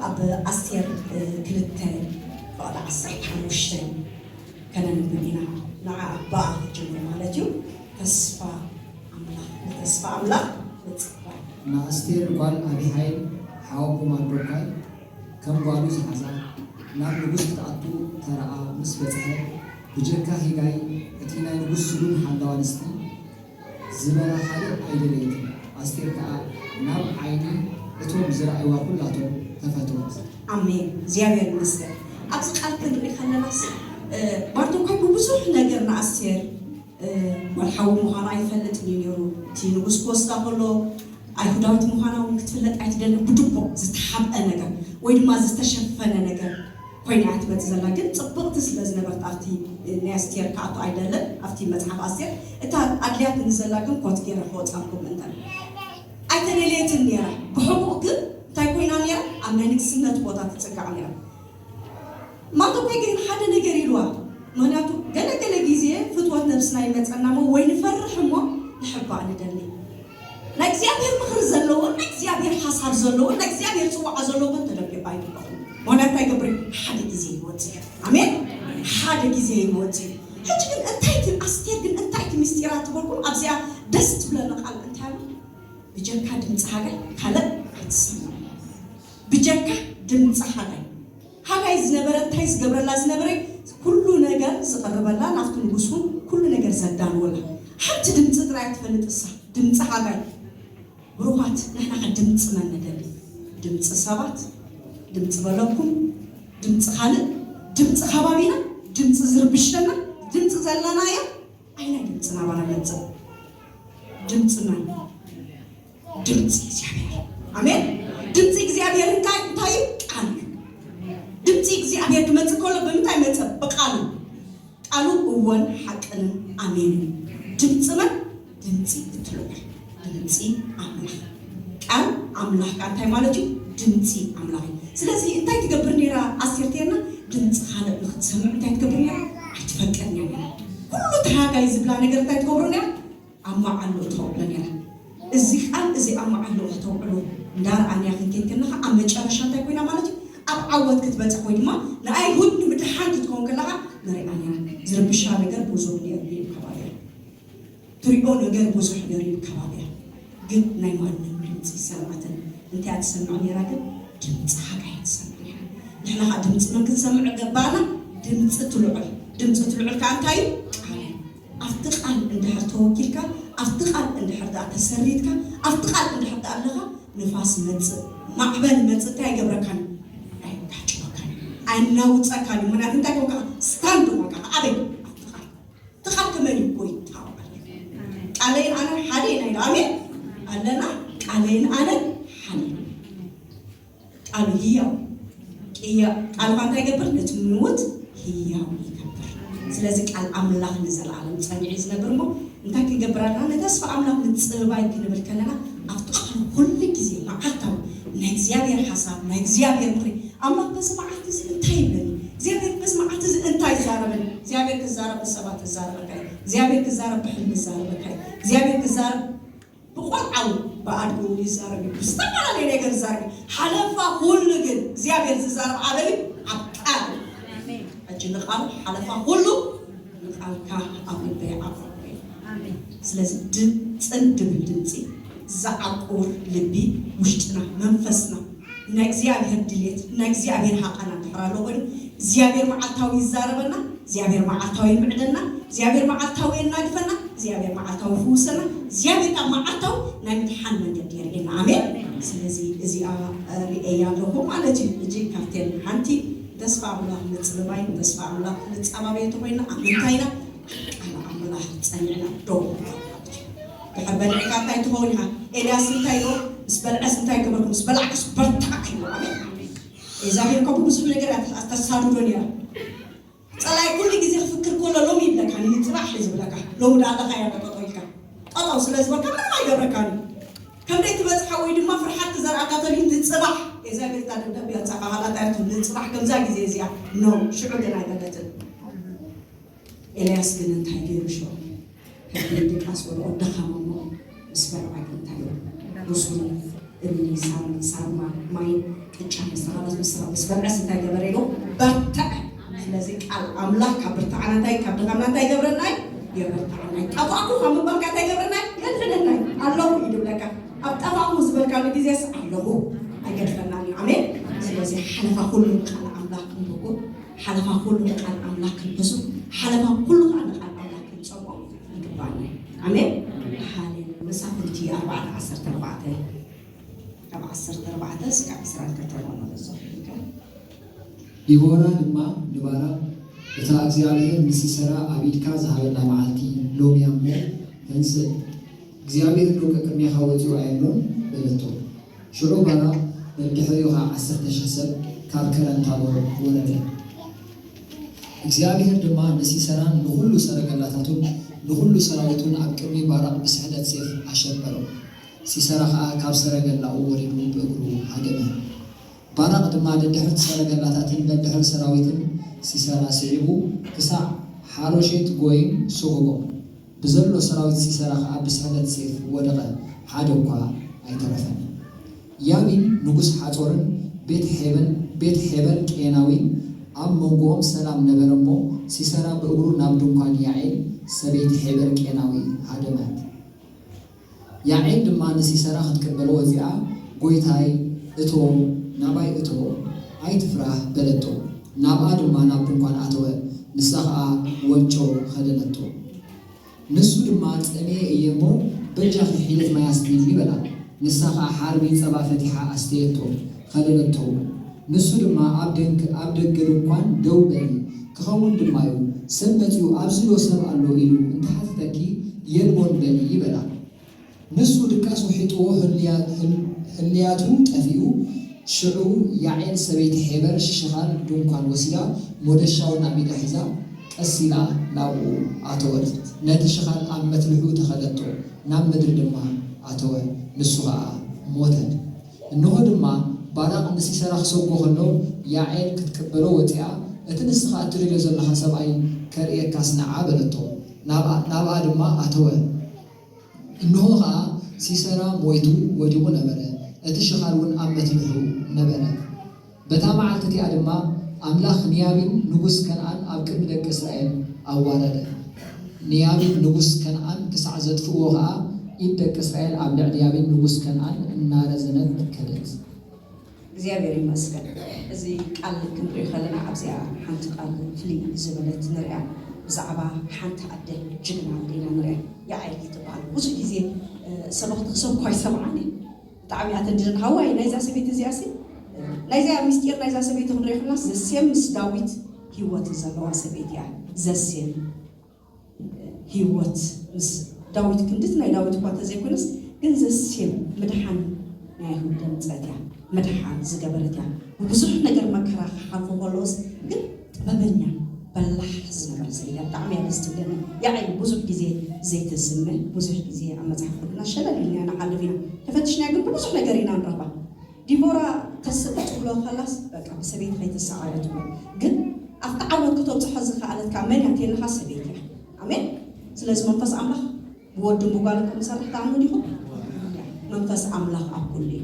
ኣብ ኣስቴር ክልተ ፍቕዲ ዓሰርተ ሓሙሽተ ከነንብብ ኢና። ንዓ ብኣ ክጅምር ማለት እዩ። ተስፋ ኣምላኽ፣ ንተስፋ ኣምላኽ ንጽበ። ንኣስቴር ጓል ኣቢሃይል ሓወቦ ማርዶካይ ከም ጓሉ ዝሓዛ፣ ናብ ንጉስ ክትኣቱ ተራኣ ምስ በጽሐ፣ ብጀካ ሄጋይ እቲ ናይ ንጉስ ስሉን ሓላው ኣንስቲ ዝበላ ካልእ ኣይደለየትን። ኣስቴር ከኣ ናብ ዓይኒ እቶም ዝረኣይዋ ኩላቶም ተፈተወት። ኣሜን። እግዚኣብሔር ይመስገን። ኣብዚ ቃል ክንርኢ ከለናስ፣ እ፣ ማርዶካይ ብብዙሕ ነገር ንኣስቴር፣ እ፣ ጓል ሓዉ ምዃና ኣይፈልጥን እዩ ነይሩ። እቲ ንጉስ ክወስዳ ከሎ ኣይሁዳዊት ምዃና እውን ክትፍለጥ ኣይትደልን። ብድቡቕ ዝተሓብአ ነገር ወይ ድማ ዝተሸፈነ ነገር ኮይና እያ ትመጽእ ዘላ። ግን ጽብቕቲ ስለ ዝነበረት ኣብቲ ናይ ኣስቴር ክኣቱ ኣይደልን፣ ኣብቲ መጽሓፍ ኣስቴር እታ ኣድልያትኒ ዘላ ግን ኮት ገይረ ክወጻልኩም ምእንታን ኣይተደልየትን ነይራ። ብሕቡእ ግን እንታይ ኮይና ነይራ? ኣብ ናይ ንግስነት ቦታ ትጽጋዕ ነይራ። ማርዶካይ ግን ሓደ ነገር ኢልዋ። ምኽንያቱ ገለ ገለ ግዜ ፍትወት ነብስና ይመጸና እሞ ወይ ንፈርሕ እሞ ንሕባእ ንደሊ። ናይ እግዚኣብሔር ምኽሪ ዘለዎን ናይ እግዚኣብሔር ሓሳብ ዘለዎን ናይ እግዚኣብሔር ጽዋዓ ዘለዎን ተደብሊቑ ኣይግባእን። ምኽንያቱ እንታይ ይገብር? ሓደ ግዜ ይወጽእ። ኣሜን። ሓደ ግዜ ይወጽእ። ሕጂ ግን እንታይ እቲ ኣስቴር ግን እንታይ እቲ ምስጢራ ትበልኩም? ኣብዚኣ ደስ ትብለኒ ቃል እንታይ ኣሎ? ብጀካ ድምፂ ሃገር ካልእ ኣይትሰምዑ። ብጀካ ድምፂ ሃጋይ። ሃጋይ ዝነበረ እንታይ ዝገብረላ ዝነበረ? ኩሉ ነገር ዝቕርበላ ናብቲ ንጉስ እውን ኩሉ ነገር ዘዳልወላ። ሓንቲ ድምፂ ጥራይ ትፈልጥ እሳ፣ ድምፂ ሃጋይ። ብሩኻት ንሕና ከ ድምፂ መን ንደሊ? ድምፂ ሰባት፣ ድምፂ በለኩም፣ ድምፂ ካልእ፣ ድምፂ ከባቢና፣ ድምፂ ዝርብሸና፣ ድምፂ ዘለናዮ ኣይናይ ድምፂ ናባና መፅእ? ድምፂ መን? ድምፂ እግዚኣብሔር። ኣሜን። ድምፂ እግዚኣብሔር እንታይ እንታይ እዩ? ቃል እዩ። ድምፂ እግዚኣብሔር ክመፅእ ከሎ ብምንታይ መፀ? ብቃሉ። ቃሉ እወን ሓቅንን ኣሜንን። ድምፂ መን? ድምፂ እትልዑል፣ ድምፂ ኣምላኽ። ቃል ኣምላኽ ቃል እንታይ ማለት እዩ? ድምፂ ኣምላኽ እዩ። ስለዚ እንታይ ትገብር ነይራ ኣስቴር? ድምፂ ካልእ ንክትሰምዕ እንታይ ትገብር ነይራ? ኣይትፈቅድን እያ ነይራ። ኩሉ ተሃጋይ ዝብላ ነገር እንታይ ትገብሮ ነይራ? ኣብ መዓልኡ ተውዕሎ ነይራ። እዚ ቃል እዚ ኣብ መዓልኡ ከተውዕሎ እንዳረኣናያ ክንከይድ ከለኻ ኣብ መጨረሻ እንታይ ኮይና ማለት እዩ? ኣብ ዓወት ክትበፅሕ ወይ ድማ ንኣይሁድ ንምድሓን ክትከውን ከለኻ ንሪኣ ነይራ። ዝርብሻ ነገር ብዙሕ ነይሩ እዩ ከባቢያ። ትሪኦ ነገር ብዙሕ ነይሩ እዩ ከባቢያ። ግን ናይ ማንም ድምፂ ይሰምዓትን። እንታይ እያ ትሰምዕ ነይራ ግን? ድምፂ ሓጋይ እያ ትሰምዕ ነይራ። ንሕና ኸዓ ድምፂ መን ክንሰምዕ ገባና? ድምፂ ትልዑል። ድምፂ ትልዑል ከዓ እንታይ እዩ? ቃል እዩ። ኣብቲ ቃል እንድሕር ተወኪልካ፣ ኣብቲ ቃል እንድሕር ደኣ ተሰሪትካ፣ ኣብቲ ቃል እንድሕር ደኣ ኣለኻ፣ ንፋስ ይመጽእ፣ ማዕበል ይመጽእ፣ እንታይ ኣይገብረካን? ኣይጋጭወካን፣ ኣይናውጸካን እዩ። ምኽንያቱ እንታይ ኮንካ? ስታንድ ኮንካ። ኣበይ? ኣብቲ ቃል። እቲ ቃል ከመን እዩ? ጎይታ። ቃለይን ኣነን ሓደ ኢና ኢሉ። ኣሜን ኣለና። ቃለይን ኣነን ሓደ ኢና። ቃሉ ህያው ቅያ-፣ ቃልኻ እንታይ ይገብር? ነቲ ምውት ህያው ይገብር። ስለዚ ቃል ኣምላኽ ንዘለኣለም ጸኒዑ እዩ ዝነብር። እሞ እንታይ ክንገብር ኣለና? ንተስፋ ኣምላኽ ምጽብባይ ክንብል ከለና ኣብቲ ቃሉ ኩሉ ግዜ መዓልታዊ ናይ እግዚኣብሔር ሓሳብ፣ ናይ እግዚኣብሔር ምኽሪ፣ ኣምላኽ በዚ መዓልቲ እዚ እንታይ ይብለኒ? እግዚኣብሔር በዚ መዓልቲ እዚ እንታይ ይዛረበኒ? እግዚኣብሔር ክዛረብ ብሰባት ይዛረበካ እዩ። እግዚኣብሔር ክዛረብ ብሕልሚ ይዛረበካ እዩ። እግዚኣብሔር ክዛረብ ብቆልዓዊ ብኣድግኡ ይዛረብ እዩ። ብዝተፈላለየ ነገር ይዛረብ እዩ። ሓለፋ ኩሉ ግን እግዚኣብሔር ዝዛረብ ኣበይ እዩ? ኣብ ቃል። ኣሜን። ሕጂ ንቃሉ ሓለፋ ኩሉ ንቃልካ ኣብ ልበይ ዓቆርኩ እዩ። ኣሜን። ስለዚ ድምፅን ድብል ድምፂ ዘዓቁር ልቢ ውሽጥና፣ መንፈስና፣ ናይ እግዚኣብሔር ድሌት፣ ናይ እግዚኣብሔር ሃቃና እንድሕር ኣሎ ኮይኑ እግዚኣብሔር መዓልታዊ ይዛረበና። እግዚኣብሔር መዓልታዊ ይምዕደና፣ እግዚኣብሔር መዓልታዊ የናግፈና፣ እግዚኣብሔር መዓልታዊ ይፍውሰና፣ እግዚኣብሔር ካብ መዓልታዊ ናይ ምድሓን መንገዲ የርእየና። ኣሜን። ስለዚ እዚኣ ርእየያ ኣለኹ ማለት እዩ። ሕጂ ካብተን ሓንቲ ተስፋ ኣምላኽ ምጽብባይ፣ ተስፋ ኣምላኽ ንጻባበዮ ተኾይንና ኣብ ምንታይ ኢና? ቃል ኣምላኽ ጸኒዕና ደው ክንብል ማለት እዩ። ድሕር በሊዕካ እንታይ ትኸውን ኢኻ? ኤልያስ እንታይ ኢልዎ? ምስ በልዐስ እንታይ ገበርኩ? ምስ በላዕኩስ በርታዕኩ ኢልዎ። ኣሜን። ኤዛቤል እኮ ብብዙሕ ነገር እያ ተሳድዶ ነይራ። ጸላኢ ኩሉ ግዜ ክፍክር ከሎ ሎሚ ይብለካ፣ ንጽባሕ እዩ ዝብለካ። ሎሚ ደኣ ኣለኻ እያ ጠጠው ኢልካ። ጠጠው ስለ ዝበልካ ምንም ኣይገብረካን እዩ። ከም ደይ ትበጽሓ ወይ ድማ ፍርሓት ክዘርኣካ ተልዩ ንጽባሕ። ኤዛቤል እታ ደብዳብ እያ ጻፋ፣ ሃላታ እያ ንጽባሕ ከምዛ ግዜ እዚኣ። ኖ፣ ሽዑ ግን ኣይበለትን። ኤልያስ ግን እንታይ ገይሩ ሽዑ? ከቢድ ድቃስ ወድቆ ደኸመ እሞ ምስ በልዓ ግን እንታይ ኢሉ? ርሱኑ እምኒ፣ ሳም-፣ ሳማ፣ ማይ፣ ቅጫ፣ መስተኻላት ምስ፣ ምስ በልዐስ እንታይ ገበረ ኢሉ? በርትዐ። ስለዚ ቃል ኣምላኽ ካብ ብርታዕና እንታይ፣ ካብ ድኻምና እንታይ ይገብረና እዩ? የበርትዐና እዩ። ጠፋእኩ ካብ ምባልካ እንታይ ይገብረና እዩ? የድሕነና እዩ። ኣለኹ እዩ ዝብለካ። ኣብ ጠፋእኩ ዝበልካሉ ግዜስ ኣለኹ፣ ኣይገድፈናን እዩ። ኣሜን። ስለዚ ሓለፋ ኩሉ ቃል ኣምላኽ ክንብቁ፣ ሓለፋ ኩሉ ንቃል ኣምላኽ ክንሕሱ፣ ሓለፋ ኩሉ ከዓ ንቃል ኣምላኽ ክንጸምኦ ይግባና እዩ። ኣሜን። ሃሌሉያ። መሳፍንቲ ኣርባዕተ ዓሰርተ ኣርባዕተ፣ ካብ ዓሰርተ ኣርባዕተ እስካብ ዕስራን ክልተን ንበዞ። ዲቦራ ድማ ንባራቅ፣ እታ እግዚኣብሄር ንሲሰራ ኣብ ኢድካ ዝሃበላ መዓልቲ ሎሚ እያ እሞ፣ ተንስእ፣ እግዚኣብሄር ዶ ቅድሜኻ ወጺኡ ኣየሎን? በለቶ። ሽዑ ባራቅ በብድሕሪኡ ኸዓ ዓሰርተ ሽሕ ሰብ ካብ ከረን ታቦር ወረደ። እግዚኣብሄር ድማ ንሲሰራን ንኹሉ ሰረገላታቱን ንኹሉ ሰራዊቱን ኣብ ቅድሚ ባራቅ ብስሕለት ሴፍ ኣሸበሮ። ሲሰራ ኸኣ ካብ ሰረገላኡ ወሪዱ ብእግሩ ሃደመ። ባራቅ ድማ ደድሕርቲ ሰረገላታትን ደድሕሪ ሰራዊትን ሲሰራ ስዒቡ ክሳዕ ሓሮሼት ጎይም ስጉቦ ብዘሎ ሰራዊት ሲሰራ ኸኣ ብስሕለት ሴፍ ወደቐ፣ ሓደ እኳ ኣይተረፈን። ያቢን ንጉስ ሓጾርን ቤት ሔበን፣ ቤት ሔበር ቄናዊን ኣብ መንጎኦም ሰላም ነበረ እሞ፣ ሲሰራ ብእግሩ ናብ ድንኳን ያዔል ሰበይቲ ሔበር ቄናዊ ሃደመ። ያዔል ድማ ንሲሰራ ክትቅበሎ ወጺኣ፣ "ጐይታይ፣ እቶ፣ ናባይ እቶ፣ ኣይትፍራህ" በለቶ። ናብኣ ድማ ናብ ድንኳን ኣተወ፣ ንሳ ኸኣ ወንጮ ኸደነቶ። ንሱ ድማ፣ "ጸሚኤ እየ እሞ፣ በጃኺ ሒደት ማይ ኣስትይኒ" በላ። ንሳ ኸኣ ሓርቢ ጸባ ፈቲሓ ኣስተየቶ፣ ኸደነቶ እውን። ንሱ ድማ፣ "ኣብ ደንክ-፣ ኣብ ደገ ድንኳን ደው በሊ፣ ክኸውን ድማ እዩ፣ ሰብ መጺኡ፣ 'ኣብዚ ዶ ሰብ ኣሎ?' ኢሉ እንተሓተተኪ፣ 'የልቦን' በሊ" በላ። ንሱ ድቃስ ውሒጥዎ፣ ህልያ-፣ ህል-፣ ህልያቱ ጠፊኡ። ሽዑ ያዔል ሰበይቲ ሔበር ሽኻል ድንኳን ወሲዳ፣ ሞደሻ እውን ኣብ ኢዳ ሒዛ፣ ቀስ ኢላ ናብኡ ኣተወት። ነቲ ሽኻል ኣብ መትልሑ ተኸለቶ፣ ናብ ምድሪ ድማ ኣተወ፣ ንሱ ኸኣ ሞተ። እንሆ ድማ፣ ባራቅ ንሲሰራ ክሰጎ ኸሎ፣ ያዔል ክትቅበሎ ወጺኣ፣ "እቲ ንስኻ እትደልዮ ዘለኻ ሰብኣይ ከርእየካስ ንዓ" በለቶ። ናብኣ፣ ናብኣ ድማ ኣተወ። እንሆ ኸኣ፣ ሲሰራ ሞይቱ ወዲቑ ነበረ፣ እቲ ሽኻል እውን ኣብ መትልሑ ነበረ። በታ መዓልቲ እቲኣ ድማ፣ ኣምላኽ ንያቢን ንጉስ ከነኣን ኣብ ቅድሚ ደቂ እስራኤል ኣዋረደ። ንያቢን ንጉስ ከነኣን ክሳዕ ዘጥፍእዎ ኸኣ፣ ኢድ ደቂ እስራኤል ኣብ ልዕሊ ያቢን ንጉስ ከነኣን እናረዘነት ከደት። እግዚኣብሔር ይመስገን። እዚ ቃል ክንርኢ ከለና ኣብዚኣ ሓንቲ ቃል ፍልይ ዝበለት ንሪኣ። ብዛዕባ ሓንቲ ኣደ ጅግና ኣደ ኢና ንሪኣ። ያዔል ትበሃል። ብዙሕ ግዜ፣ እ፣ ሰበኽቲ ክሰብኩ ኣይሰምዓን እየ። ብጣዕሚ እያ ተንድደን። ሃዋይ ናይዛ ሰበይቲ እዚኣ ሲ፣ ናይዛ ምስጢር ናይዛ ሰበይቲ ክንሪኦ ከለናስ ዘሴም ምስ ዳዊት ህይወት ዘለዋ ሰበይቲ እያ። ዘሴም ህይወት ምስ ዳዊት ክንድቲ ናይ ዳዊት እኳ እንተዘይኮነስ፣ ግን ዘሴም ምድሓን ናይ ኣይሁድ ደምጸት እያ፣ ምድሓን ዝገበረት እያ። ብብዙሕ ነገር መከራ ክሓልፎ ከለዎስ ግን ጥበበኛ በላሕ ዝነበረ ሰብ እያ። ብጣዕሚ እያ ደስ ትብለኒ። ያዒ ብዙሕ ግዜ ዘይተስምዕ፣ ብዙሕ ግዜ ኣብ መጽሓፍ ቅዱስና ሸለል ኢልና ንሓልፍ ኢና። ተፈቲሽና ግን ብብዙሕ ነገር ኢና ንረኽባ። ዲቦራ ተስእ ትብሎ ከላስ በቃ ብሰበይቲ ከይትሰዓር እያ ትብሎ። ግን ኣብቲ ዓወት ክተብጽሖ ዝኸኣለት ከኣ መን እያ ተልኻ? ሰበይቲ እያ። ኣሜን። ስለዚ መንፈስ ኣምላኽ ብወድን ብጓልን ከም ዝሰርሕ ትኣምኑ ዲኹም? መንፈስ ኣምላኽ ኣብ ኩሉ እዩ።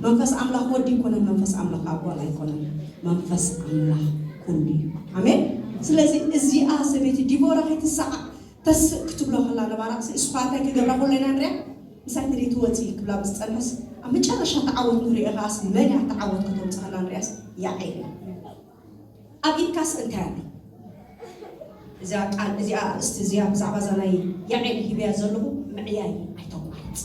መንፈስ ኣምላኽ ወዲ ኣይኮነን፣ መንፈስ ኣምላኽ ኣብ ጓል ኣይኮነን። መንፈስ ኣምላኽ ኩሉ እዩ። ኣሜን። ስለዚ እዚኣ ሰበይቲ ዲቦራ ከይትሰዓር ተስእ ክትብሎ ከላ ንባራቅ እሱ እንታይ ክገብራ ኩሉ ኢና ንሪኣ። ምሳይ ትሪ ትወፂ ክብላ ምስ ፀንሐስ ኣብ መጨረሻ ተዓወት ንሪኦ ከኣስ መን እያ ተዓወት ከተምፅእ ከላ ንሪኣስ ያዒል እያ። ኣብ ኢድካስ እንታይ ኣሎ? እዚኣ ቃል፣ እዚኣ ኣርእስቲ እዚኣ ብዛዕባ እዛ ናይ ያዒል ሂበያ ዘለኹ ምዕያይ ኣይተቋርፅ።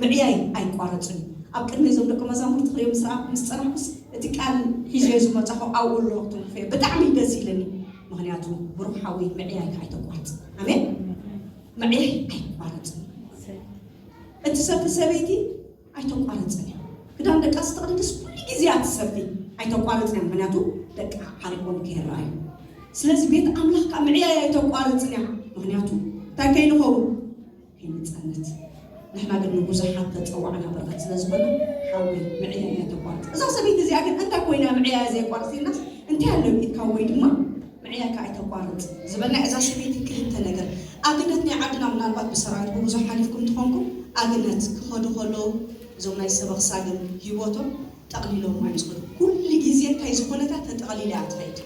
ምዕያይ ኣይቋረፅን እዩ። ኣብ ቅድሚ እዞም ደቂ መዛሙርቲ ክሪኦ ምስ ረኣኹ፣ ምስ ፀናሕኩስ እቲ ቃል ሒዘዮ ዝመፃኹ ኣብኡ ኣለኹ ትንክፈዮ። ብጣዕሚ እዩ ደስ ኢለኒ። ምኽንያቱ ብሩኽ ሓወይ ምዕያይ ከዓ ኣይተቋርፅ። ኣሜን። ምዕያይ ኣይቋረፅን። እትሰቲ ሰበይቲ ኣይተቋርፅን እያ። ክዳን ደቃ ዝተኸደነትስ ኩሉ ግዜ እያ ትሰቲ። ኣይተቋርፅን እያ፣ ምኽንያቱ ደቃ ዓሪቆም ከይረኣዩ። ስለዚ ቤት ኣምላኽ ከዓ ምዕያይ ኣይተቋርፅን እያ፣ ምኽንያቱ እንታይ ከይንኸውን? ከይንፀንት። ንሕና ግን ንብዙሓት ተፀዋዕና በረኸት ስለ ዝኾነ ሓወይ ምዕያይ ኣይተቋርፅ። እዛ ሰበይቲ እዚኣ ግን እንታይ ኮይና ምዕያይ ዘየቋርፅ ኢልናስ እንታይ ኣሎ ኢድካ ወይ ድማ ምዕያካ ኣይተቋርጽ ዝበልና እዛ ሰበይቲ ክልተ ነገር። ኣግነት ናይ ዓድና ምናልባት ብሰራዊት ብብዙሕ ሓሊፍኩም ትኾንኩም። ኣግነት ክኸዱ ከለዉ እዞም ናይ ሰበኽ ሳግም ህይወቶም ጠቕሊሎም እዮም ዝኸዱ። ኩሉ ግዜ እንታይ ዝኾነታ ተጠቕሊላ እያ ትኸይድ።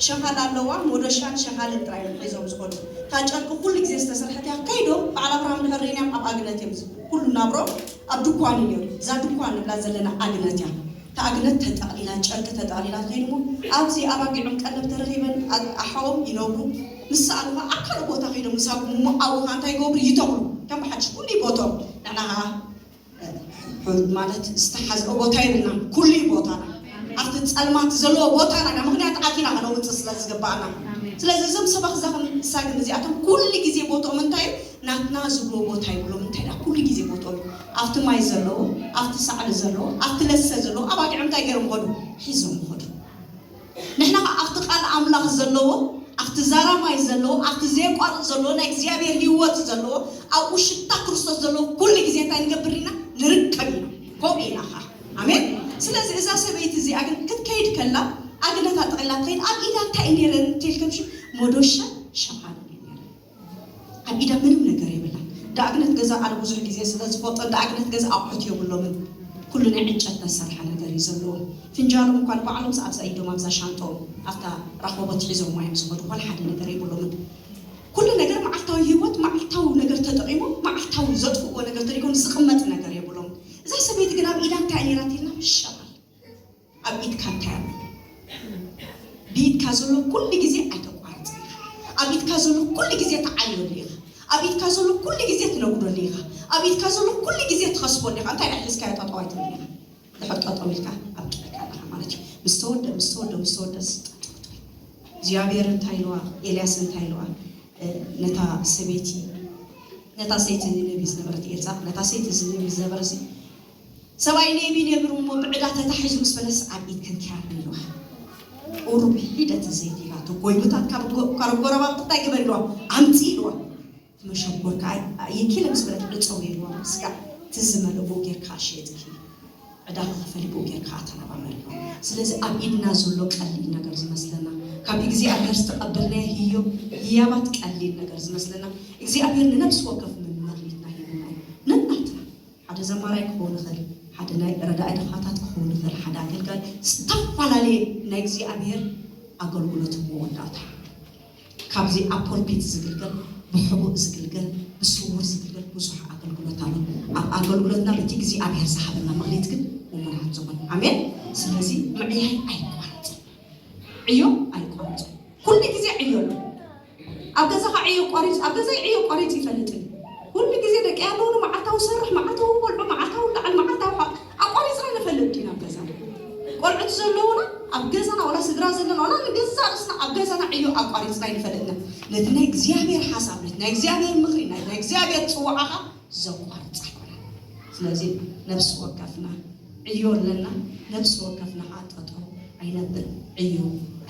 ሸኻል ኣለዋ፣ ሞዶሻን ሸኻልን ጥራይ እዮም ሒዞም ዝኸዱ። እታ ጨርቂ ኩሉ ግዜ ዝተሰርሐት እያ። ከይዶም በዓል ኣብርሃም ድሕር ርኢናዮም ኣብ ኣግነት እዮም ዝ-፣ ኩሉ ናብሮ ኣብ ድኳን እዩ ነይሩ። እዛ ድኳን ንብላ ዘለና ኣግነት እያ። እታ ኣግነት ተጠቕሊላ፣ ጨርቂ ተጠቕሊላ ትኸይድ እሞ ኣብዚ ኣባጊዖም ቀለብ ተረኺበን ኣ-፣ ኣሓኦም ይነብሩ። ምስ ሰኣሉ ኸዓ ኣብ ካልእ ቦታ ከይዶም ምሳጉም እሞ ኣብኡ ኸዓ እንታይ ይገብሩ? ይተኽሉ። ከም ብሓድሽ ኩሉ ቦትኦም ንሕና ኸዓ ማለት ዝተሓዝኦ ቦታ የብልናን። ኩሉ እዩ ቦታና። ኣብቲ ጸልማት ዘለዎ ቦታና ኢና ምኽንያት ኣቲና ከነውጽእ ስለ ዝግባኣና። ስለዚ እዞም ሰበኽ ዛኽም ሳግም እዚኣቶም ኩሉ ግዜ ቦትኦም እንታይ እዩ? ናትና ዝብልዎ ቦታ ይብሎም። እንታይ ደኣ ኩሉ ግዜ ቦትኦም ኣብቲ ማይ ዘለዎ፣ ኣብቲ ሳዕሪ ዘለዎ፣ ኣብቲ ለሰ ዘለዎ ኣባጊዖም እንታይ ገይሮም ኸዱ? ሒዞም ኸዱ። ንሕና ኸዓ ኣብቲ ቃል ኣምላኽ ዘለዎ፣ ኣብቲ ዛራ ማይ ዘለዎ፣ ኣብቲ ዘየቋርጽ ዘለዎ፣ ናይ እግዚኣብሔር ህይወት ዘለዎ፣ ኣብኡ ሽታ ክርስቶስ ዘለዎ ኩሉ ግዜ እንታይ ንገብር ኢና? ንርከብ ኢና። ከምኡ ኢና ኸዓ። ኣሜን። ስለዚ እዛ ሰበይቲ እዚኣ ግን ክትከይድ ከላ ኣግነታ ጠቕሊላ ትኸይድ። ኣብ ኢዳ እንታይ እዩ ነይረን እንተልከምሽ? መዶሻ ሸኻል እዩ ነይረን። ኣብ ኢዳ ምንም ነገር የብላን። ዳእግነት ገዛ ኣነ ብዙሕ ግዜ ስለ ዝፈልጦ ዳእግነት ገዛ ኣቑሑት የብሎምን። ኩሉ ናይ ዕንጨት ተሰርሐ ነገር እዩ ዘለዎ። ፍንጃሎም እንኳን ባዕሎም ኣብዛ ኢዶም ኣብዛ ሻንጦም ኣብታ ራኾቦት ሒዞም እዮም ዝኸዱ። ዋላ ሓደ ነገር የብሎምን። ኩሉ ነገር መዓልታዊ ህይወት መዓልታዊ ነገር ተጠቒሞም መዓልታዊ ዘጥፍእዎ ነገር ተሪጎም ዝቕመጥ ነገር የብሎምን። እዛ ሰበይቲ ግን ኣብ ኢዳ እንታይ ነይራ ትልና ሸኻል ኣብ ኢድካ እንታይ ኣሎ? ብኢድካ ዘሎ ኩሉ ግዜ ኣይተቋርጽ። ኣብ ኢድካ ዘሎ ኩሉ ግዜ ትዓየሉ ኢኻ። ኣብ ኢድካ ዘሎ ኩሉ ግዜ ትነጉደሉ ኢኻ። ኣብ ኢድካ ዘሎ ኩሉ ግዜ ትኸስበሉ ኢኻ። እንታይ ደኣ ሒዝካዮ ጠጠው ኣይትብልን ኢኻ። ድሕር ጠጠው ኢልካ ኣብቂዕካ ኣለኻ ማለት እዩ። ምስ ተወደ፣ ምስ ተወደ፣ ምስ ተወደ፣ ጠጠው ትብል። እግዚኣብሔር እንታይ ኢልዋ? ኤልያስ እንታይ ኢልዋ? እ፣ ነታ ሰበይቲ፣ ነታ ሰይቲ ንነቢ ዝነበረት ኤልሳ፣ ነታ ሰይቲ ንነቢ ዝነበረ ሰብኣይ ሌቢ ነብሩ እሞ ብዕዳ ተታሒዙ ምስ ፈለስ ኣብ ኢድ ክንኪ ኣሎ ኢልዋ። ቁሩብ ሒደት ዘይት ኢላቶ፣ ጎይኑታት ካብ ጎ-፣ ካብ ጎረባብቲ እንታይ ግበር ኢልዋ? ኣምጺ ኢልዋ። መሸጎር ከኣ የኪለ ምስ በለት ዕጸው ኢልዋ። ስጋዕ ትዝመለ ብኡ ጌርካ ሸጥኪ፣ ዕዳ ክኸፈል ብኡ ጌርካ ኣተረባበር ኢልዋ። ስለዚ ኣብ ኢድና ዘሎ ቀሊል ነገር ዝመስለና፣ ካብ እግዚኣብሔር ዝተቐበልናዮ ህዮ-፣ ህያባት ቀሊል ነገር ዝመስለና፣ እግዚኣብሔር ንነፍሲ ወከፍ መመኽሊትና ሂቡና እዩ። ነናትና ሓደ ዘማራይ ክኸውን ይኽእል፣ ሓደ ናይ ረዳኢ ድኻታት ክኸውን ይኽእል፣ ሓደ ኣገልጋሊ፣ ዝተፈላለየ ናይ እግዚኣብሔር ኣገልግሎት መወዳእታ። ካብዚ ኣብ ፖልፒት ዝግልገል፣ ብሕቡእ ዝግልገል፣ ብስውር ዝግልገል ብዙሕ ኣገልግሎት ኣሎ። ኣብ ኣገልግሎትና በቲ እግዚኣብሔር ዝሃበና መኽሊት ግን እሙናት ዝኾን። ኣሜን። ስለዚ ምዕያይ ኣይቋረጽን። ዕዮ ኣይቋረጽን። ኩሉ ግዜ ዕዮ ኣሎ። ኣብ ገዛኻ ዕዮ ኣቋሪጽ፣ ኣብ ገዛይ ዕዮ ኣቋሪጽ ይፈልጥን። ኩሉ ግዜ ደቂ ኣለውኒ መዓልታዊ ሰርሕ፣ መዓልታዊ በልዑ፣ መዓልታዊ ለዓል፣ መዓልታዊ ሓ-፣ ኣቋሪጽና ንፈልጥ ዲና ኣብ ገዛና? ቆልዑት ዘለውና ኣብ ገዛና፣ ዋላ ስድራ ዘለና፣ ዋላ ንገዛእ ርእስና ኣብ ገዛና ዕዮ ኣቋሪጽና ይንፈልጥና። ነቲ ናይ እግዚኣብሔር ሓሳብ፣ ነቲ ናይ እግዚኣብሔር ምኽሪ፣ ናይ፣ ናይ እግዚኣብሔር ጽዋዓኻ ዘቋርጽ ኣይኮነን። ስለዚ ነፍሲ ወከፍና ዕዮ ኣለና፣ ነፍሲ ወከፍና ኸዓ ጠጠው ኣይነብል፣ ዕዮ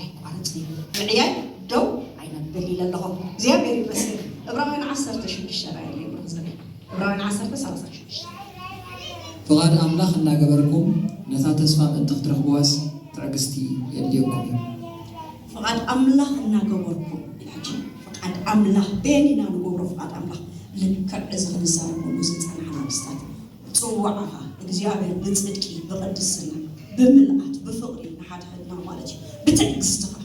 ኣይቋርጽን እዩ። ምዕያይ ደው ኣይነብል ኢለ ኣለኹ። እግዚኣብሔር ይመስገን። ዕብራውያን ዓሰርተ ሽዱሽተ ራእይ ኢለ ይብሎ ዘለ። ዕብራውያን ዓሰርተ ሰላሳ ሽዱሽተ። ፍቓድ ኣምላኽ እናገበርኩም ነታ ተስፋ ምእንቲ ክትረኽብዋስ ትዕግስቲ የድልየኩም እዩ። ፍቓድ ኣምላኽ እናገበርኩም፣ ሕጂ ፍቓድ ኣምላኽ በየን ኢና ንገብሮ? ፍቓድ ኣምላኽ ልክዕ እዚ ክንዛረበሉ ዝጸናሕና ምስታት ጽዋዕኻ እግዚኣብሔር ብጽድቂ፣ ብቕድስና፣ ብምልኣት፣ ብፍቕሪ ንሓድሕድና ማለት እዩ። ብትዕግስቲ ኸኣ፣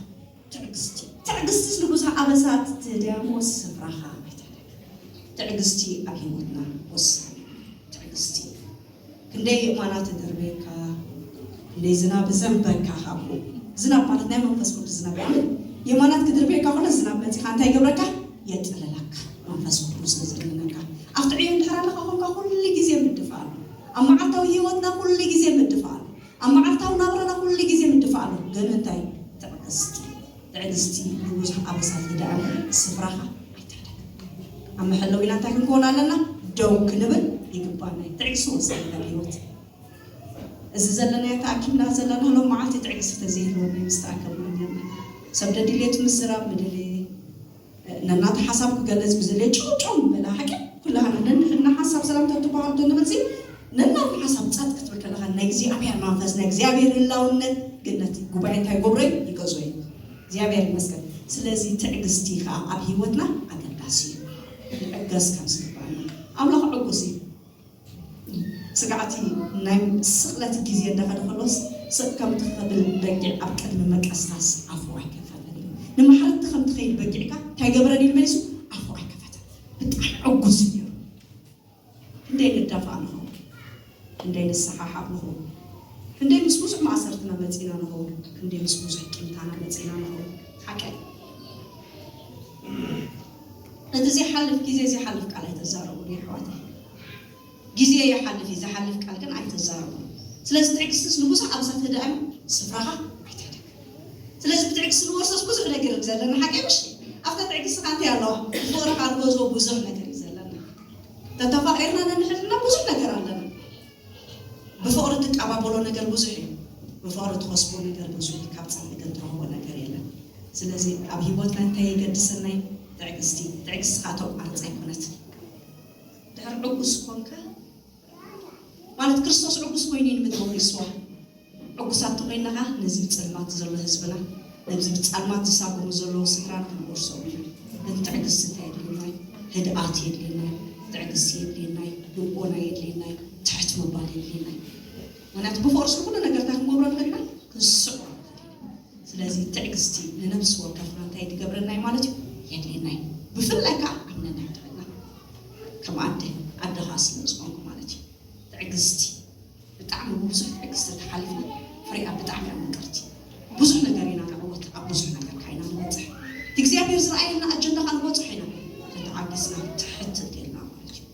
ትዕግስቲ፣ ትዕግስቲ ንብዙሕ ኣበሳት ትድያሞ ስፍራኻ ኣይትሕደግ። ትዕግስቲ ኣብ ህይወትና ወሳኒ እዩ። ትዕግስቲ። ክንደይ የማናት ተደርበየካ፣ ክንደይ ዝናብ ዘንበካ ካብኡ። ዝናብ ማለት ናይ መንፈስ ቅዱስ ዝናብ እዩ። ኣሜን። የማናት ክድርበየካ ከሎ ዝናብ መጺኻ እንታይ ይገብረካ? የጥልለካ። መንፈስ ቅዱስ ስለ ዘድልለካ። ኣብቲ ዕዮ እንድሕር ኣለኻ ኮንካ ኩሉ ግዜ ምድፋእ ኣሎ። ኣብ መዓልታዊ ህይወትና ኩሉ ግዜ ምድፋእ ኣሎ። ኣብ መዓልታዊ ናብራና ኩሉ ግዜ ምድፋእ ኣሎ። ግን እንታይ? ትዕግስቲ። ትዕግስቲ ንብዙሕ ኣበሳት ይድኣም ስፍራኻ ኣይትሕደግ። ኣብ መሐለዊና እንታይ ክንከውን ኣለና? ደው ክንብል ይግባና እዩ። ትዕግስቲ ወሳኒ ነገር ህይወት። እዚ ዘለናዮ ተኣኪብና ዘለና ሎም መዓልቲ ትዕግስቲ ተዘይህልወና እዩ ምስተኣከብና ነርና። ሰብ ደድልየቱ ምዝራብ ምደለየ፣ ነናቱ ሓሳብ ክገልጽ ብዘለየ ጭው ጭው ምበላ ሓቂ ኩላህና ነንሕድና ሓሳብ ሰላም ተትበሃሉ ተንበልሲ ነናቱ ሓሳብ ጸጥ ክትብል ከለኻ ናይ እግዚኣብሔር መንፈስ ናይ እግዚኣብሔር ህላውነት ግን ነቲ ጉባኤ እንታይ ይገብሮ እዩ? ይገዝኦ እዩ። እግዚኣብሔር ይመስገን። ስለዚ ትዕግስቲ ከዓ ኣብ ህይወትና ኣገዳሲ እዩ። ንዕገስ ከም ዝግባኣና ኣምላኽ ዕጉስ እዩ። ስጋዕቲ ናይ ስቕለት ግዜ እንዳኸደ ከሎስ፣ ስቕ ከም ትኸብል በጊዕ ኣብ ቅድሚ መቀስታስ ኣፉ ኣይከፈተን እዩ። ንማሕረድቲ ከም ትኸይድ በጊዕካ እንታይ ገበረን ኢሉ መሊሱ? ኣፉ ኣይከፈተን። ብጣዕሚ ዕጉስ እዩ ነይሩ። ክንደይ ንዳፋእ ንኸውን፣ ክንደይ ንሰሓሓብ ንኸውን፣ ክንደይ ምስ ብዙሕ ማእሰርትና መጺና ንኸውን፣ ክንደይ ምስ ብዙሕ ቂምታና መጺና ንኸውን። ሓቀይ እቲ ዘይሓልፍ ግዜ ዘይሓልፍ ቃል ኣይተዛረቡን የሕዋተይ። ግዜ ይሓልፍ እዩ፣ ዝሓልፍ ቃል ግን ኣይተዛረቡን። ስለዚ ትዕግስትስ ንብዙሕ ኣብዛ ትህድኣ እሞ ስፍራኻ ኣይትሕደግ። ስለዚ ብትዕግስቲ ንወርሶስ ብዙሕ ነገር እዩ ዘለና ሓቀይ ምሽ? ኣብታ ትዕግስቲ ካንተ ኣለዋ። ብፍቕርኻ ንገዝኦ ብዙሕ ነገር እዩ ዘለና። ተተፋቒርና ነንሕድና ብዙሕ ነገር ኣለና። ብፍቕሪ ትቀባበሎ ነገር ብዙሕ እዩ። ብፍቕሪ ትኸስቦ ነገር ብዙሕ እዩ። ካብ ጸልኢ ግን ትረኽቦ ነገር የለን። ስለዚ ኣብ ህይወትና እንታይ የገድሰናይ? ትዕግስቲ። ትዕግስቲ ከዓ ተቋርጽ ኣይኮነት። ድሕር ዕጉስ ኮንካ ማለት ክርስቶስ ዕጉስ ኮይኑ እዩ ንምድሪ ወሪስዋ። ዕጉሳት ተኾይንና ነዚ ብጸልማት ዘሎ ህዝብና፣ ነዚ ብጸልማት ዝሳጎሙ ዘለዉ ስድራና ክንወርሶም ኢና። ግን ትዕግስቲ እንታይ የድልየናይ? ህድኣት የድልየናይ፣ ትዕግስቲ የድልየናይ፣ ልቦና የድልየናይ፣ ትሕት ምባል የድልየናይ። ምክንያቱ ብፍቕርሲ ኩሉ ነገርታ ክንገብሮ ንኽእል ኢና፣ ክንስዕሮ ንኽእል ኢና። ስለዚ ትዕግስቲ ንነብሲ ወከፍና እንታይ ትገብረናይ ማለት እዩ? የድልየናይ። ብፍላይ ከዓ ኣብ ነንሕድሕድና ከም ኣደ፣ ኣደ ከዓ ስለ ዝኾንኩ ማለት እዩ። ትዕግስቲ ብጣዕሚ ብብዙሕ ትዕግስቲ ተሓሊፍና ፍሬኣ ብጣዕሚ እያ ምቅርቲ። ብዙሕ ነገር ኢና ንዕወት፣ ኣብ ብዙሕ ነገር ካይና ንበፅሕ። እቲ እግዚኣብሔር ዝረኣየና ኣጀንዳ ከዓ ንበፅሕ ኢና። ተተዓጊስና ትሕት እንተልና ማለት እዩ።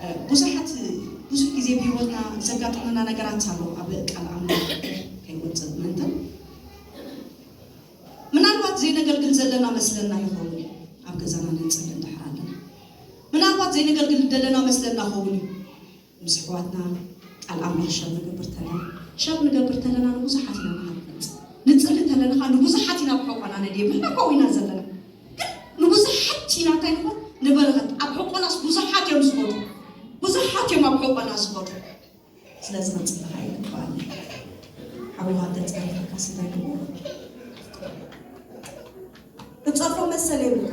እ፣ ብዙሓት ብዙሕ ግዜ ብህይወትና ዘጋጥመና ነገራት ኣሎ። ኣብ ቃል ኣምላኽ ከይወፅእ ምእንተን ምናልባት ዘይነገልግል ዘለና መስለና ይኸውን እዩ። ኣብ ገዛና ነንፅል እንድሕር ኣለና ምናልባት ዘይነገልግል ዘለና መስለና ኸውን እዩ። ምስ ኣሕዋትና ቃል ኣምላኽ ሸር ንገብር ተለና ሸር ንገብር ተለና ንብዙሓት ኢና ንሃብ ንፅል ንፅሊ ተለና ከዓ ንብዙሓት ኢና ብሕቆና ነድየ ምሕና ከው ኢና ዘለና ግን ንብዙሓት ኢና እንታይ ንኾን ንበረኸት ኣብ ሕቆናስ ብዙሓት እዮም ዝፈቱ ብዙሓት እዮም ኣብ ሕቆና ዝፈቱ ስለዚ ክንፅልኻ ይግባል ሓውኻ ተፀሪፈካ ስታይ ግብሮ ክትፀርፎ መሰል የብልካ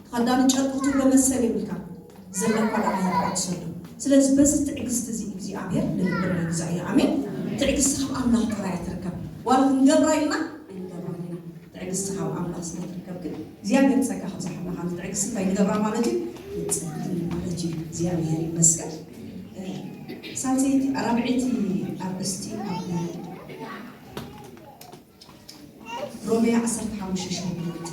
ተኸዳኒ ጨርቂ ክትብሎ መሰል የብልካ ዘለኳ ደኣ ሃብካ ትሰዶ ስለዚ በዚ ትዕግስቲ እዚ እግዚኣብሔር ንልብና ይግዛእ እዩ ኣሜን ትዕግስቲ ካብ ኣምላኽ ጥራይ ትርከብ ዋላ ክንገብራ ኢልና ኣይንገብራን ኢና ትዕግስቲ ካብ ኣምላኽ ስለ ትርከብ ግን እግዚኣብሔር ጸጋ ክብዛሕልና ካብ ትዕግስቲ እንታይ ንገብራ ማለት እዩ ንጽሊ ማለት እዩ እግዚኣብሔር ይመስገን ሳልሰይቲ ራብዐይቲ ኣርእስቲ ኣብ ሮሜ ዓሰርተ ሓሙሽተ ሸሞንተ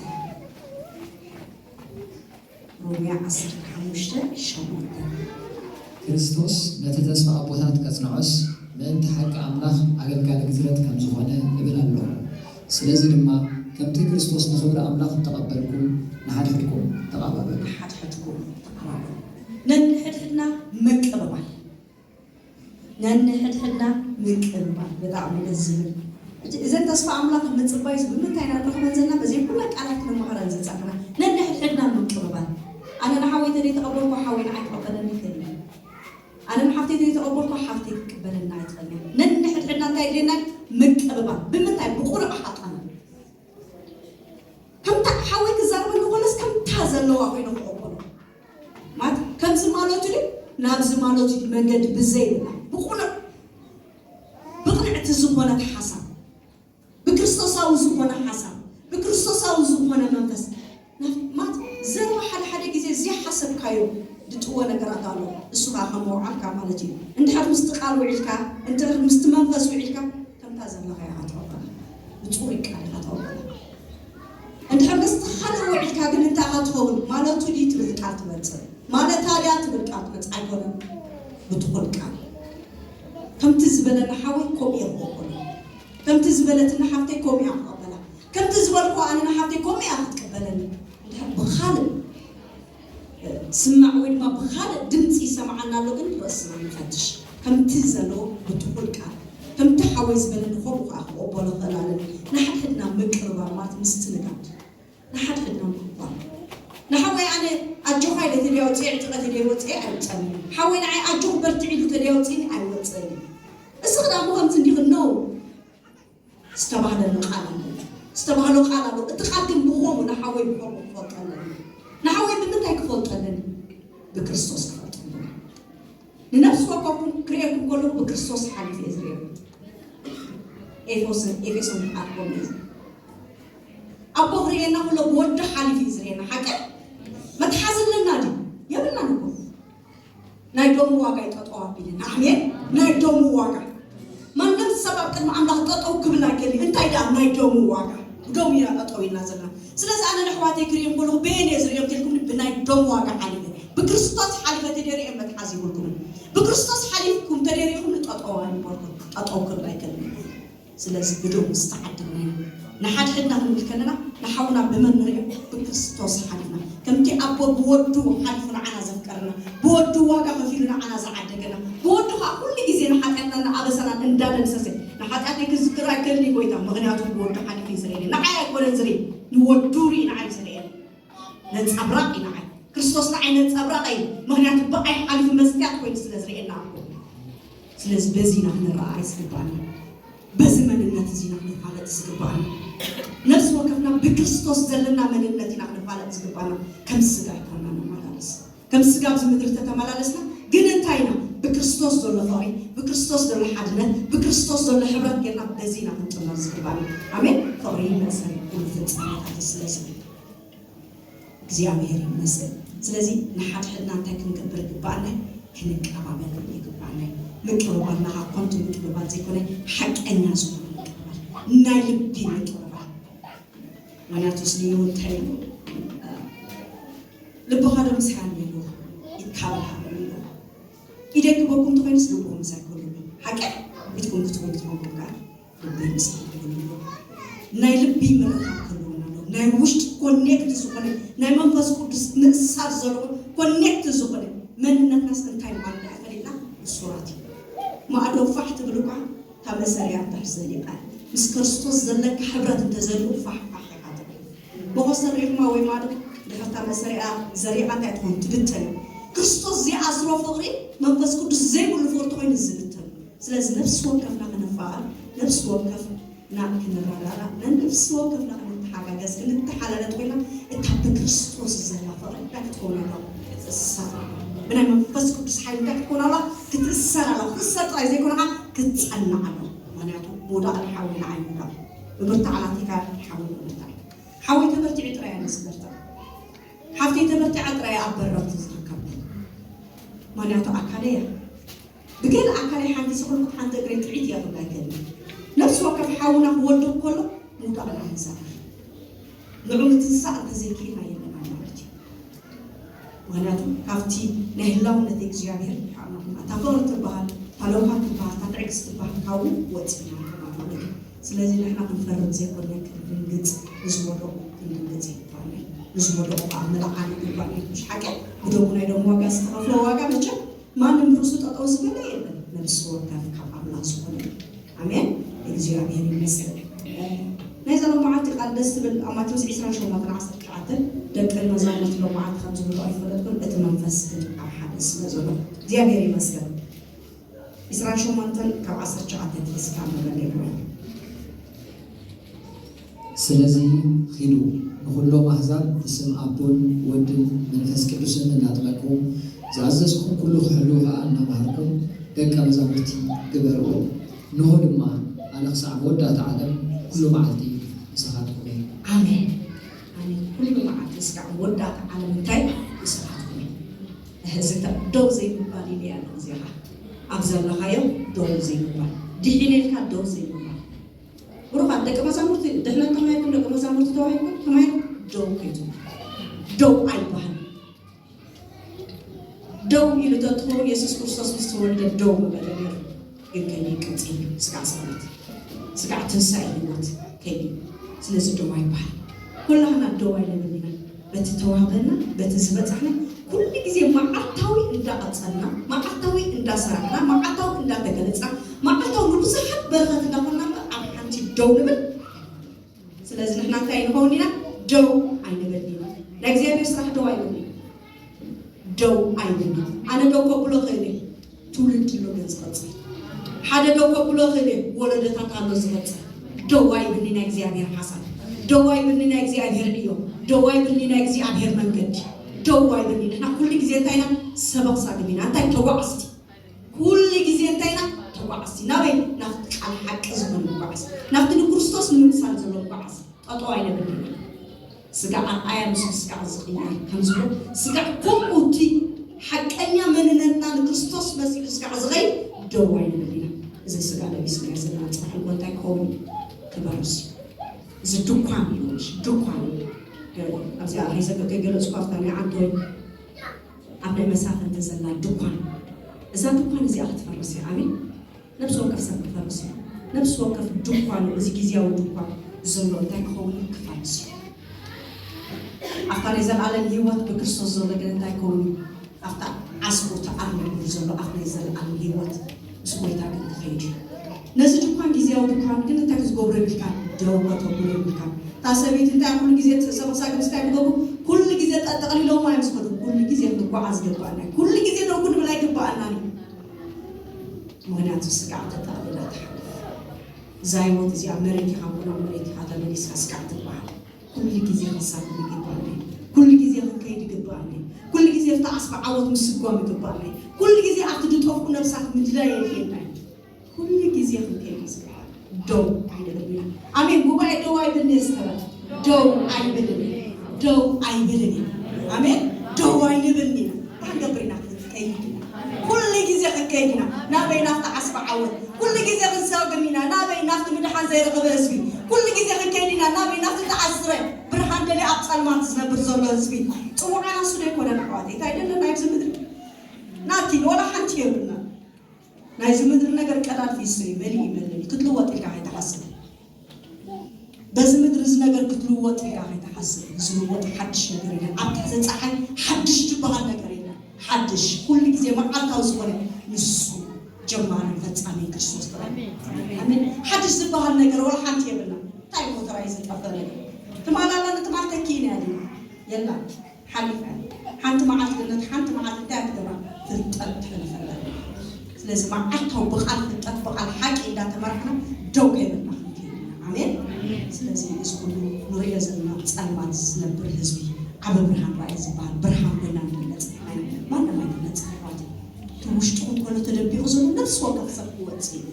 ሮሜ ዓሰርተ ሓሙሽተ ሸሞንተ ክርስቶስ ነቲ ተስፋ ኣቦታት ከጽንዖስ ምእንቲ ሓቂ ኣምላኽ ኣገልጋሊ ግዝረት ከም ዝኾነ እብል ኣለኹ። ስለዚ ድማ ከምቲ ክርስቶስ ንኽብሪ ኣምላኽ እተቐበልኩም ንሓድሕድኩም ተቐባበሉ። ንሓድሕድኩም ተቐባበሉ። ነንሕድሕድና ምቅብባል ነንሕድሕድና ምቅብባል ብጣዕሚ ደስ ዝብል እዘን ተስፋ ኣምላኽ ምፅባይ ብምንታይ ኢና ንረኽበን ዘለና በዘይ ኩላ ቃላት ክንመሃረን ዝፀናሕና ነንሕድሕድና ምቅብባል ኣነ ንሓወይ ተደይ ተቐበልኩ ሓወይ ንዓይ ክቐበለኒ ይኽእል እዩ ኣነ ንሓፍተይ ተደይ ተቐበልኩ ሓፍተይ ክትቅበለና ኣይትኽእል እያ ነንሕድሕድና እንታይ ድሌና ምቅብባል ብምንታይ ብቁሩብ ሓጣና ከምታ ሓወይ ክዛረበሉ ኮለስ ከምታ ዘለዋ ኮይነ ክቐበሎ ማለት ከምዚ ማለቱ ድዩ ናብዚ ማለቱ ድዩ መንገዲ ብዘይብላ ብቑኑዕ ብቕንዕቲ ዝኾነት ሓሳብ ብክርስቶሳዊ ዝኾነ ሓሳብ ብክርስቶሳዊ ዝኾነ መንፈስ ማለት ዘረባ ሓደ ሓደ ግዜ ዘይሓሰብካዮ ድጥዎ ነገራት ኣሎ እሱ ከዓ ከም መውዓልካ ማለት እዩ እንድሕር ምስቲ ቃል ውዒልካ እንድሕር ምስቲ መንፈስ ውዒልካ ከምታ ዘለኻ ኢኻ ትቐበላ ብፅሩይ ቃል ኢኻ ትቐበላ እንድሕር ምስቲ ካልእ ውዒልካ ግን እንታይ ኢኻ ትኸውን ማለቱ ድዩ ትብል ቃል ትመፅእ ማለታ ድያ ትብል ቃል ትመፅእ ኣይኮነን ብትኹል ቃል ከምቲ ዝበለኒ ሓወይ ከምኡ እየ ክቕበሎ ከምቲ ዝበለትኒ ሓፍተይ ከምኡ እያ ክቐበላ ከምቲ ዝበልኩ ኣነ ንሓፍተይ ከምኡ እያ ክትቅበለኒ እንድሕር ብኻልእ ስማዕ ወይ ድማ ብኻልእ ድምፂ ይሰምዓና ኣሎ ግን ርእስና ንፈትሽ ከምቲ ዘሎ ብትኹል ቃል ከምቲ ሓወይ ዝበለኒ ከምኡ ከዓ ክቕበሎ ክእል ኣለኒ ንሓድሕድና ምቅርባር ማለት ምስትንጋድ ንሓድሕድና ምቕባል ንሓወይ ኣነ ኣጆኻ ኢለ ተደይ ኣውፅኤ ዕጥቐ ተደይ ወፅኤ ኣይወፀኒ ሓወይ ንዓይ ኣጆኽ በርትዕ ኢሉ ተደይ ኣውፅኒ ኣይወፀኒ እስኺ ዳሞ ከምዚ እንዲኺ ነው ዝተባህለኒ ቃል ኣሎ። ዝተባህሎ ቃል ኣሎ። እቲ ቃል ግን ብኸምኡ ንሓወይ ብኸምኡ ክፈልጦ ኣለኒ። ንሓወይ ብምንታይ ክፈልጦ ኣለኒ? ብክርስቶስ ክፈልጦ ኣለኒ። ንነፍሲ ወከፍኩ ከለኹ ብክርስቶስ ሓሊፈ እየ ዝርእዮ። ኤፌሶን ኤፌሶን ኣርባዕተ ኣቦ ክርእየና ከሎ ብወዱ ሓሊፉ እዩ ዝርእየና። ሓቂ መትሓዚ ኣለና ድዩ? የብልናን እኮ። ናይ ደሙ ዋጋ እዩ ጠጠው ኣቢልና። ኣሜን። ናይ ደሙ ዋጋ። ማንም ሰብ ኣብ ቅድሚ ኣምላኽ ጠጠው ክብል ኣይክእልን። እንታይ ደኣ ናይ ደሙ ዋጋ? ብደሙ ኢና ጠጠው ኢልና ዘለና። ስለዚ ኣነ ንኣሕዋተይ ክርእዮም ከለኹ በየን እየ ዝርእዮም ተልኩም ብናይ ደሙ ዋጋ ሓሊፈ። ብክርስቶስ ሓሊፈ ተደሪኤ መትሓዚ ይብልኩም። ብክርስቶስ ሓሊፍኩም ተደሪኹም ንጠጠው ኣይበልኩም። ጠጠው ክብል ኣይክእልን። ስለዚ ብደሙ ዝተዓደግናዮ ንሓድሕድና ክንብል ከለና ንሓውና ብመን ንርእዮ? ብክርስቶስ ሓሊፍና። ከምቲ ኣቦ ብወዱ ሓሊፉ ንዓና ዘፍቀረና፣ ብወዱ ዋጋ ከፊሉ ንዓና ዝዓደገና፣ ብወዱ ከዓ ኩሉ ግዜ ንሓጢኣትናን ንኣበሳናን እንዳደምሰሰ፣ ንሓጢኣተይ ክዝክር ኣይክእልን እዩ ጎይታ፣ ምኽንያቱ ብወዱ ሓሊፉ እዩ ዝርእየኒ። ንዓይ ኣይኮነን ዝርኢ፣ ንወዱ ርኢ ንዓይ ዝርእየኒ። ነንጸብራቕ እዩ ንዓይ። ክርስቶስ ንዓይ ነንጸብራቕ እዩ። ምኽንያቱ ብኣይ ሓሊፉ መስትያት ኮይኑ ስለ ዝርእየና እኮ። ስለዚ በዚ ኢና ክንረኣይ ዝግባና። በዚ መንነት እዚ ኢና ክንፋለጥ ዝግባና። ነፍሲ ወከፍና ብክርስቶስ ዘለና መንነት ኢና ክንፋለጥ ዝግባና። ከም ስጋ ኣይኮና ንመላለስ። ከም ስጋ ኣብዚ ምድሪ ተተመላለስና ግን እንታይ ኢና? ብክርስቶስ ዘሎ ፍቕሪ፣ ብክርስቶስ ዘሎ ሓድነት፣ ብክርስቶስ ዘሎ ሕብረት ጌርና በዚ ኢና ክንጥመር ዝግባና። ኣሜን። ፍቕሪ መእሰሪ ኩሉ ፍጻሜታት እዩ። ስለዚ እግዚኣብሔር ይመስገን። ስለዚ ንሓድሕድና እንታይ ክንገብር ይግባኣና? ክንቀባበል ይግባኣና። ምቅብባልና ከዓ ኮንቱ ምቅብባል ዘይኮነ ሓቀኛ ዝኾነ ምቅብባል፣ ናይ ልቢ ምቅብባል። ምክንያቱ ስለ እንታይ ኢሉ? ልብኻ ዶ ምስሓ ኣሎ ኢሉ፣ ኢድካ ብልሓ ኣሎ ኢሉ። ኢደይ ክበኩም ተኾይኑስ ልብኹም ምሳይ ክህሉ። ሓቂ ቢትኩም ክትኮኑ ትኾንኩም ከዓ ልበይ ምስሓ ኣሎ ኢሉ። ናይ ልቢ ምርኻብ ክህልወና ኣለዎ። ናይ ውሽጢ ኮኔክት ዝኾነ፣ ናይ መንፈስ ቅዱስ ምእሳር ዘለዎ ኮኔክት ዝኾነ መንነትናስ እንታይ ምዃኑ ደኣ ፈሊጥና እሱራት እዩ። ማዕዶ ፋሕ ትብል እኳ እታ መእሰሪያ እንድሕር ዘሊቓ፣ ምስ ክርስቶስ ዘለካ ሕብረት እንተዘሊቑ ፋሕ ፋሕ ኢኻ ትብል። መኾስተር ሪኢኹማ ወይ ማዕዶ ድሕሪ እታ መእሰሪያ ዘሊቓ እንታይ ትኾን? ትብተን እዩ። ክርስቶስ ዘይኣስሮ ፍቕሪ፣ መንፈስ ቅዱስ ዘይብሉ ፍቕሪ ተኾይኑ ዝብተን እዩ። ስለዚ ነፍሲ ወከፍና ክንፋቐር፣ ነፍሲ ወከፍና ክንረዳዳእ፣ ነፍሲ ወከፍና ክንተሓጋገዝ፣ ክንተሓላለጥ ኮይና እታ ብክርስቶስ ዘላ ፍቕሪ እንታይ ክትከውን ኣለዋ? ክትእሰር። ብናይ መንፈስ ቅዱስ ሓይሊ እንታይ ክትከውን ኣለዋ? ክትእሰር ኣለዋ። ክትእሰር ጥራይ ዘይኮነ ከዓ ክትጸንዕ ኣለዋ። ምኽንያቱ ምውዳቕ ንሓዊ ንዓይ ምውዳቕ። ብብርታዕ ናትካ ሓዊ ምብርታዕ። ሓወይ ተበርቲዑ ጥራይ ኣነ ዝበርትዕ። ሓፍተይ ተበርቲዓ ጥራይ ኣብ በረኽቲ ዝርከብ። ምኽንያቱ ኣካለይ እያ። ብገለ ኣካለይ ሓንቲ ዝኾንኩት ሓንቲ እግረይ ጥዒት እያ ክብላ ኣይክእልን። ነፍሲ ወከፍ ሓውና ክወድቕ ከሎ ምውዳቕ ንዓይ ንሳተፍ። ንዑ ምትንሳእ እንተዘይክኢልና የለና ማለት እዩ። ምኽንያቱ ካብቲ ናይ ህላውነት እግዚኣብሔር ይሓቕና። እታ ፍቕሪ ትበሃል፣ እታ ለውሃት ትበሃል፣ እታ ትዕግስቲ ትበሃል ካብኡ ወፂና ኣለና ማለት እዩ። ስለዚ ንሕና ክንፈርድ ዘይኮነ ክንድንግፅ፣ ንዝወደቑ ክንድንግፅ ይግባና እዩ። ንዝወደቑ ከዓ ምልዓል ይግባና እዩ። ምሽ ሓቂ ብደሙ ናይ ደሙ ዋጋ ዝተኸፍለ ዋጋ መቸም ማንም ርእሱ ጠጠው ዝበለ የለን። ነፍሲ ወከፍ ካብ ኣምላኽ ዝኾነ። ኣሜን። እግዚኣብሔር ይመስገን። ናይዛ ሎማዓንቲ ቃል ደስ ትብል። ኣብ ማቴዎስ ዕስራን ሸሞንተን ዓሰርተ ትሽዓተ ደቂ መዛሙርቲ ሎማዓንቲ ከም ዝብሉ ኣይፈለጥኩን፣ እቲ መንፈስ ግን ኣብ ሓደ ስለ ዘሎ እግዚኣብሔር ይመስገን። ዕስራን ሸሞንተን ካብ ዓሰርተ ትሽዓተ እስካብ መበል ይግባይ። ስለዚ ኺዱ ንኹሎም ኣህዛብ ብስም ኣቦን ወድን መንፈስ ቅዱስን እናጥመቅኩም ዝኣዘዝኩም ኩሉ ክሕልዉ ኸኣ እናምሃርኩም ደቀ መዛሙርቲ ግበርዎም። እንሆ ድማ ኣነ ክሳዕ መወዳእታ ዓለም ኩሉ መዓልቲ ምሳኻትኩም እየ። ኣሜን። ኣሜን። ኩሉ መዓልቲ እስካዕ መወዳእታ ዓለም እንታይ ምሳኻትኩም እየ። እህዝተ ደው ዘይምባል ኢለ እያ ነዚኻ ኣብ ዘለኻዮ ደው ዘይምባል ድሒነ ኢልካ ደው ዘይምባል ብሩኻት ደቂ መዛሙርቲ ድሕነት ተማሂርኩም ደቂ መዛሙርቲ ተባሂልኩም ተማሂርኩም ደው ከይትብሉ ደው ኣይበሃል። ደው ኢሉ ተትኸውን የሱስ ክርስቶስ ምስ ተወልደ ደው ምበለ ነይሩ። ግን ከይዲ ቀፂሉ ስጋዕ ሰውነት ስጋዕ ትንሳኤ ህይወት ከይዲ። ስለዚ ደው ኣይበሃል። ኩላህና ደው ኣይንብል ኢና። በቲ ተዋህበና በቲ ዝበፃሕና ኩሉ ግዜ መዓልታዊ እንዳቐፀልና መዓልታዊ እንዳሰራሕና መዓልታዊ እንዳተገለፅና መዓልታዊ ንብዙሓት በረኸት እንዳኾንና እምበር ኣብ ሓንቲ ደው ንብል። ስለዚ ንሕና እንታይ ንኸውን ኢና? ደው ኣይንብል ኢና። ናይ እግዚኣብሔር ስራሕ ደው ኣይብል እዩ። ደው ኣይብል እዩ። ኣነ ደው ከብሎ ክእል እዩ። ትውልዲ ኣሎ ግን ዝቐፅል ሓደ ደው ከብሎ ክእል እዩ። ወለዶታት ኣሎ ዝቐፅል ደው ኣይብል ናይ እግዚኣብሔር ሓሳብ ደው ኣይብል ናይ እግዚኣብሔር ዕዮ ደው ኣይብል ናይ እግዚኣብሔር መንገዲ ደው ኣይብል ንሕና ኩሉ ግዜ እንታይ ኢና ሰበቕ ሳግም ኢና እንታይ ተጓዓዝቲ ኩሉ ግዜ እንታይ ኢና? ተጓዓዝቲ። ናበይ? ናብቲ ቃል ሓቂ ዝኾነ ንጓዓዝ። ናብቲ ንክርስቶስ ንምምሳል ዘሎ ንጓዓዝ። ጠጠው ኣይነብልን ኢና። ስጋ ኣርኣያ ምስ ስጋ ዝቕየር ከም ዝብሎ፣ ስጋ ከምኡ እቲ ሓቀኛ መንነትና ንክርስቶስ መሲሉ ስጋ ዝኸይድ ደው ኣይንብል ኢና። እዚ ስጋ ለቢስናዮ ዘለና ጽባሕ ንግሆ እንታይ ክኸውን እዩ? ክበርስ እዩ። እዚ ድኳን እዩ፣ ድኳን እዩ። ኣብዚኣ ከይሰ-፣ ከይገለጽኩ ኣብታ ናይ ዓንቶይ ኣብ ናይ መሳፍንቲ ዘላ ድኳን፣ እዛ ድኳን እዚኣ ክትፈርስ እያ። ኣሜን። ነፍሲ ወከፍ ሰብ ክፈርስ እዩ። ነፍሲ ወከፍ ድኳኑ፣ እዚ ግዜያዊ ድኳን ዘሎ እንታይ ክኸውን እዩ? ክፈርስ እዩ። ኣብታ ናይ ዘለኣለም ህይወት ብክርስቶስ ዘሎ ግን እንታይ ክኸውን እዩ? ኣብታ ዓስቡ ተኣርኒቡ ዘሎ ኣብ ናይ ዘለኣለም ህይወት ምስ ጎይታ ግን ክኸይድ እዩ። ነዚ ድኳን፣ ግዜያዊ ድኳን ግን እንታይ ክትገብሮ የብልካን? ደው ከተብሎ የብልካን። እታ ሰበይቲ እንታይ ኩሉ ግዜ፣ ሰብ መሳግምቲ እንታይ ዝገብሩ? ኩሉ ግዜ ጠጠቕሊሎማ እዮም ዝኸዱ። ኩሉ ግዜ ክንጓዓዝ ይግባኣና እዩ። ኩሉ ግዜ ደው ክንብል ኣይግባኣናን እዩ። ምኽንያቱ ስጋዕ ተጠቕሊላ ትሓልፍ። እዛ ህይወት እዚኣ መሬት ኢኻ፣ ምሉእ መሬት ኢኻ፣ ተመሊስካ ስጋዕ ትበሃል። ኩሉ ግዜ ክንሳግም ይግባኣና እዩ። ኩሉ ግዜ ክንከይድ ይግባኣና እዩ። ኩሉ ግዜ ኣብቲ ዓስቢ ዓወት ምስጓም ይግባኣና እዩ። ኩሉ ግዜ ኣብቲ ዝጠፍኡ ነብሳት ምድላይ የድልየና እዩ። ኩሉ ግዜ ክንከይድ ይግባኣና። ደው ኣይንብልን ኢና። ኣሜን። ጉባኤ ደው ኣይብልን እየ ዝተባለ። ደው ኣይብልን እየ። ደው ኣይብልን እየ። ኣሜን። ደው ኣይንብልን ኢና። እንታይ ክንገብር ኢና? ክንከይድ ኢና። ኩሉ ግዜ ክንከይድ ኢና። ናበይ? ናብቲ ዓስቢ ዓወት። ኩሉ ግዜ ክንሰግም ኢና። ናበይ? ናብቲ ምድሓን ዘይረኸበ ህዝቢ። ኩሉ ግዜ ክንከይድ ኢና። ናበይ? ናብቲ ተኣስረ፣ ብርሃን ደልዩ ኣብ ጸልማት ዝነብር ዘሎ ህዝቢ። ጽውዓና እሱ ዶ ኣይኮነን ኣሕዋተይ? እንታይ ደለና ኣብዚ ምድሪ? ናቲ፣ ወላ ሓንቲ የብልና። ናይዚ ምድሪ ነገር ቀዳድፊ ይስሪ፣ መሊእ ይመልእ፣ ክትልወጥ ኢልካ ከይትሓስብ። በዚ ምድሪ እዚ ነገር ክትልወጥ ኢልካ ከይትሓስብ። ዝልወጥ ሓድሽ ነገር የለን። ኣብ ትሕቲ ጸሓይ ሓድሽ ዝበሃል ነገር የለን። ሓድሽ፣ ኩሉ ግዜ መዓልታዊ ዝኾነ ንሱ ጀማርን ፈጻሚን ክርስቶስ ጥራይ። ኣሜን። ሓድሽ ዝበሃል ነገር ወላ ሓንቲ የብልና። እንታይ እሞ ተራይ ዝጠፈ ነገር? ትማል ኣላ፣ ንትማል ተኪእና ያለና የላ። ሓሊፋ። ሓንቲ መዓልቲ ነቲ ሓንቲ መዓልቲ እንታይ ክትገብራ? ፍልጠት ትሕልፈላ። ስለዚ መዓልታዊ ብቓል ፍልጠት፣ ብቓል ሓቂ እንዳተመራሕና ደው ከይበልና ክንከይድ ኢና። ኣሜን። ስለዚ እዚ ኩሉ ንሪኦ ዘለና ጸልማት ዝነብር ህዝቢ ዓቢ ብርሃን ራእይ ዝበሃል ብርሃን ኮይና ንግለጽ። ማንም ኣይግለጽ ኣሕዋት። እቲ ውሽጥኹም ከሎ ተደቢቑ ዘሎ ነፍሲ ወከፍ ሰብ ክወጽእ እዩ።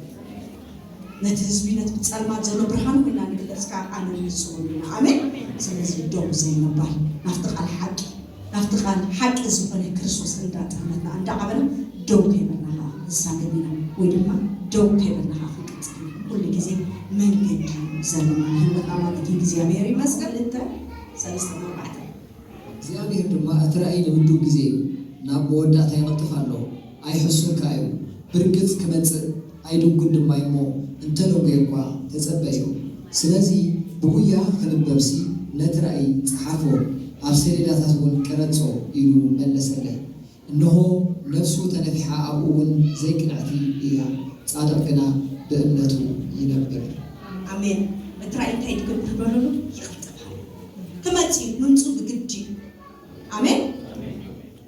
ነቲ ህዝቢ ነቲ ብጸልማት ዘሎ ብርሃን ኮይና ንግለጽ ከኣ ኣነ ንጽውም ኢና። ኣሜን። ስለዚ ደው ዘይምባል ናብቲ ቃል ሓቂ፣ ናብቲ ቃል ሓቂ ዝኾነ ክርስቶስ እንዳጠመትና እንዳዓበና ደው ከይበልና ከኣ ንሳገም ኢና፣ ወይ ድማ ደው ከይበልና ከኣ ክንቅጽል ኢና። ኩሉ ግዜ መንገዲ ዘለና ህይወትና ማለት እዩ። እግዚኣብሔር ይመስገን። ክልተ፣ ሰለስተ፣ ኣርባዕተ። እግዚኣብሔር ድማ እቲ ራእይ ንምድቡ ግዜ እዩ፣ ናብ መወዳእታ ይቐልጥፍ ኣሎ፣ ኣይሕሱን ከኣ እዩ። ብርግጽ ክመጽእ ኣይድንጉን ድማ እዩ እሞ፣ እንተ ደንጎየ እኳ ተጸበ እዩ። ስለዚ ብጉያ ክንበብሲ ነቲ ራእይ ጸሓፎ፣ ኣብ ሰሌዳታት እውን ቅረጾ ኢሉ መለሰለይ። እንሆ ነፍሱ ተነፊሓ ኣብኡ እውን ዘይቅንዕቲ እያ፣ ጻድቕ ግና ብእምነቱ ይነብር። ኣሜን። እቲ ራእይ እንታይ ትገብር በለሉ? ይቕልጥፍ ኣሎ። ክመጽእ እዩ፣ ምምጽኡ ብግዲ እዩ። ኣሜን።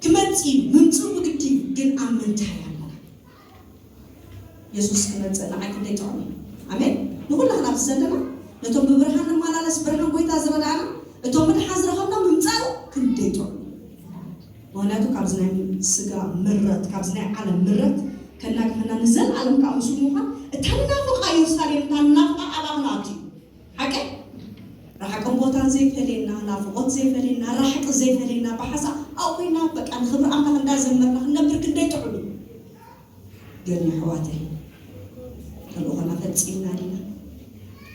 ክመጽእ እዩ፣ ምምጽኡ ብግዲ እዩ። ግን ኣብ ምንታይ ኣለና? የሱስ ክመጽእ ንዓይ ክንደይ ጥዑም እዩ። ኣሜን። ንኹላህና ኣብዚ ዘለና ነቶም ብብርሃን ንመላለስ ብርሃን ጎይታ ዝረዳእና፣ እቶም ምድሓን ዝረኸብና ምምጻኡ ክንደይ ጥዑም እዩ። ምኽንያቱ ካብዚ ናይ ስጋ ምረት፣ ካብዚ ናይ ዓለም ምረት ከናግፈና፣ ንዘለኣለም ከኣ ምስኡ ምዃን፣ እታ ንናፍቓ የሩሳሌም፣ እታ ንናፍቓ ኣባና ኣትዩ። ሓቀይ? ራሕቅን ቦታን ዘይፈለየና፣ ናፍቖት ዘይፈለየና፣ ራሕቂ ዘይፈለየና፣ ብሓሳብ ኣብኡ ኮይና በቃ ንኽብሪ ኣምላኽ እንዳዘመርና ክንነብር ክንደይ ጥዑም እዩ። ግን የሕዋተይ፣ ተልእኾና ፈጺምና ዲና?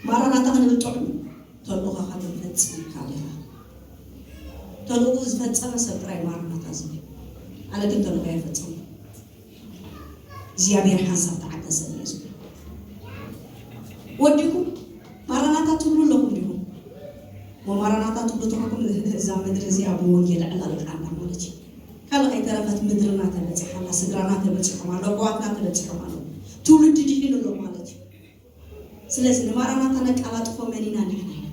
ማራናታ ክንብል ጥዑም እዩ። ተልእኾኻ ግን ፈጺምካ ዲኻ? ተልእኾኡ ዝፈጸመ ሰብ ጥራይ ማራናታ ዝብል። ኣነ ግን ተልእኾ ኣይፈጸምኩ። እግዚኣብሔር ሓንሳብ ተዓገሰኒ እዩ ዝብል። ወዲኩም ማራናታ ትብሉ ኣለኹም ዲኹም? ወማራናታ ትብሉ ተኾንኩም እዛ ምድሪ እዚኣ ብወንጌል ዕላልቃ ኣላ ማለት እዩ። ካልእ ከይተረፈት ምድርና ተበጺሓ ኣላ፣ ስድራና ተበጺሖም ኣለዉ፣ ኣሕዋትና ተበጺሖም ኣለዉ። ትውልዲ ድሒኑ ኣሎ ማለት እዩ። ስለዚ ንማራናታ ነቀላጥፎ መን ኢና? ንሕና ኢና።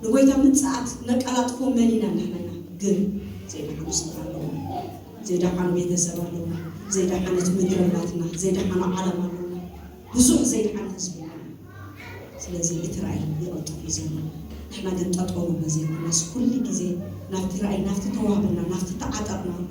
ንጎይታ ምጽኣት ነቀላጥፎ መን ኢና? ንሕና ኢና። ግን ዘይደሓኑ ስድራ ኣለዉና፣ ዘይደሓኑ ቤተሰብ ኣለዉና፣ ዘይደሓነት ምድሪ ኣላትና፣ ዘይደሓኑ ዓለም ኣለዉና፣ ብዙሕ ዘይደሓነ ህዝቢ ኣለና። ስለዚ እቲ ራእይ ይቕልጥፍ እዩ ዘሎ። ንሕና ግን ጠጠው ንብሎ ዘይኮናስ ኩሉ ግዜ ናብቲ ራእይ፣ ናብቲ ተዋህበና፣ ናብቲ ተዓጠቕናሉ፣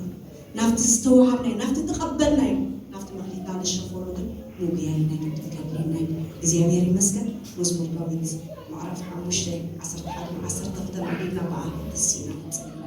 ናብቲ ዝተዋሃብናዮ፣ ናብቲ ተቐበልናዮ፣ ናብቲ መኽሊትና ንሸፈኖ ግን ምጉያይ ናይ ልቢ ትገብረና እዩ። እግዚኣብሔር ይመስገን። መዝሙር ዳዊት ምዕራፍ ሓሙሽተ ዓሰርተ ሓደ ዓሰርተ ክልተ ኣንቢብና ብኣ ተሲእና ንጽሊ።